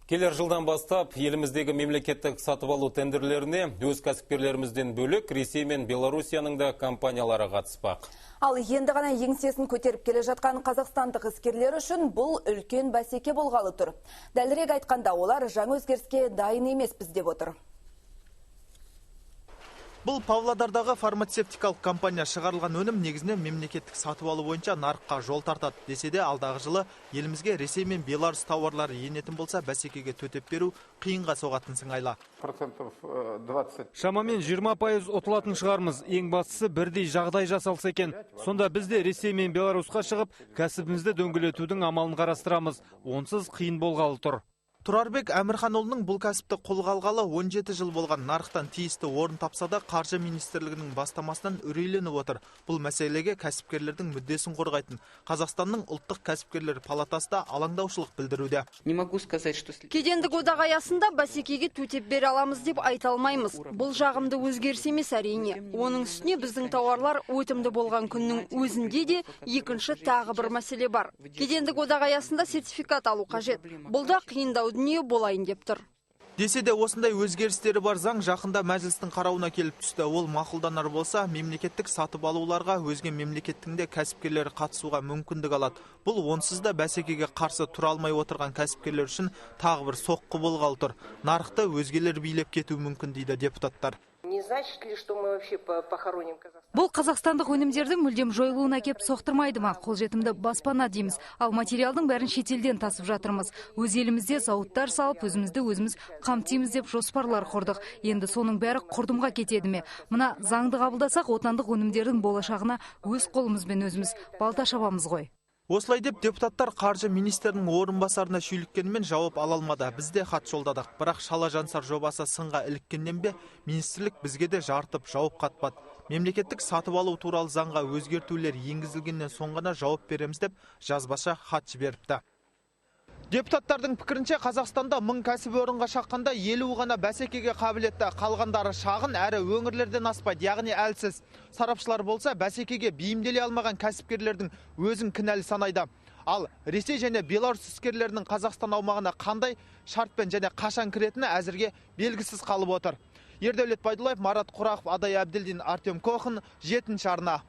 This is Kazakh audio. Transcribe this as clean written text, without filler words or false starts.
Келер жылдан бастап еліміздегі мемлекеттік сатып алу тендерлеріне өз кәсіпкерлерімізден бөлек Ресей мен Белоруссияның да компаниялары қатыспақ. Ал енді ғана еңсесін көтеріп келе жатқан қазақстандық іскерлер үшін бұл үлкен бәсеке болғалы тұр. Дәлірек айтқанда, олар жаңа өзгеріске дайын емеспіз деп отыр. Бұл Павлодардағы фармацевтикалық компания. Шығарылған өнім негізінен мемлекеттік сатып алу бойынша нарыққа жол тартады. Десе де, алдағы жылы елімізге Ресей мен Беларусь тауарлары енетін болса, бәсекеге төтеп беру қиынға соғатын сыңайлы. Процентов 20. Шамамен 20% ұтылатын шығармыз. Ең бастысы, бірдей жағдай жасалса екен. Сонда біз де Ресей мен Беларусьқа шығып, кәсібімізді дөңгелетудің амалын қарастырамыз. Онсыз қиын болғалы тұр. Тұрарбек Әмірханұлының бұл кәсіпті қолға алғалы 17 жыл болған. Нарықтан тиісті орын тапса да, қаржы министрлігінің бастамасынан үрейленіп отыр. Бұл мәселеге кәсіпкерлердің мүддесін қорғайтын Қазақстанның ұлттық кәсіпкерлер палатасы да алаңдаушылық білдіруде. Не могу сказать, что Кедендік одақ аясында бәсекеге төтеп бере аламыз деп айта алмаймыз. Бұл жағымды өзгеріс емес, әрине. Оның үстіне біздің тауарлар өтімді болған күннің өзінде де екінші тағы бір мәселе бар. Кедендік одақ аясында сертификат алу қажет. Бұл да қиындау дүние болайын деп тұр. Десе де, осындай өзгерістері бар заң жақында мәжілістің қарауына келіп түсті. Ол мақұлданар болса, мемлекеттік сатып алуларға өзге мемлекеттің де кәсіпкерлері қатысуға мүмкіндік алады. Бұл онсыз да бәсекеге қарсы тұра алмай отырған кәсіпкерлер үшін тағы бір соққы болғалы тұр. Нарықты өзгелер билеп кетуі мүмкін, дейді депутаттар. Не значит ли, что мы вообще похороним Казахстан? Бұл қазақстандық өнімдердің мүлдем жойылуына әкеп соқтырмайды ма? Қолжетімді баспана дейміз. Ал материалдың бәрін шетелден тасып жатырмыз. Өз елімізде зауыттар салып, өзімізді өзіміз қамтимыз деп жоспарлар құрдық. Енді соның бәрі құрдымға кетеді ме? Мына заңды қабылдасақ, отандық өнімдердің болашағына өз қолымызбен өзіміз балта шабамыз ғой. Осылай деп депутаттар қаржы министрінің орынбасарына шүйліккенімен, жауап ала алмады. Біз де хат жолдадық. Бірақ шала жансар жобасы сынға іліккеннен бе, министрлік бізге де жарытып жауап қатпады. Мемлекеттік сатып алу туралы заңға өзгертулер енгізілгеннен соң ғана жауап береміз деп жазбаша хат жіберіпті. Депутаттардың пікірінше, Қазақстанда 1000 кәсіпорынға шаққанда 50 ғана бәсекеге қабілетті, қалғандары шағын әрі өңірлерден аспайды, яғни әлсіз. Сарапшылар болса, бәсекеге бейімделе алмаған кәсіпкерлердің өзін кінәлі санайды. Ал Ресей және Беларусь іскерлерінің Қазақстан аумағына қандай шартпен және қашан кіретіні әзірге белгісіз қалып отыр. Ердәулет Байдуллаев, Марат Құрақов, Адай Әбділдин, Артем Кохан, Жетінші арна.